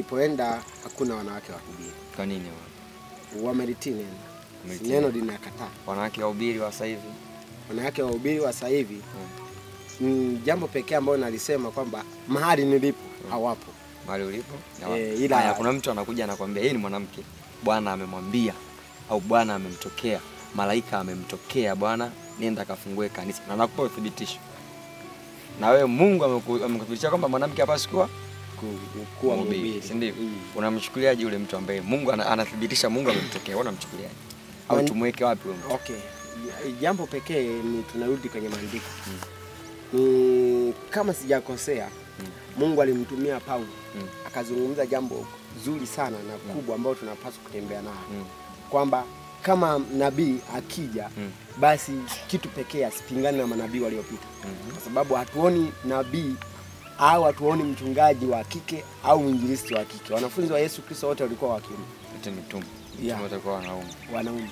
Nilipoenda hakuna wanawake wahubiri. Kwa nini? Wamelitii neno. Neno linakataa. Wanawake wahubiri wa sasa hivi. Wanawake wahubiri wa sasa hivi. Jambo pekee ambalo nalisema kwamba mahali nilipo hawapo. Mahali ulipo? Ila haya, kuna mtu anakuja anakuambia yeye ni mwanamke. Bwana amemwambia au Bwana amemtokea, malaika amemtokea, Bwana nenda kafungue kanisa. Na nakupa uthibitisho. Na wewe Mungu amekuthibitisha kwamba mwanamke hapaswi kuwa mhubiri, si ndivyo? Unamchukuliaje yule mtu ambaye Mungu anathibitisha Mungu amemtokea? Unamchukuliaje? Au tumweke wapi wewe mtu? Okay. Jambo pekee ni tunarudi kwenye maandiko. Ni kama sijakosea, Mungu alimtumia Paulo akazungumza jambo zuri sana na kubwa ambalo tunapaswa kutembea nalo. Kwamba kama nabii akija basi kitu pekee asipingane na manabii waliopita. Kwa sababu hatuoni nabii au hatuoni mchungaji wa kike au mwinjilisti wa kike. Wanafunzi wa Yesu Kristo wote walikuwa wa kiume. Wote mitume. Wote walikuwa wanaume. Wanaume.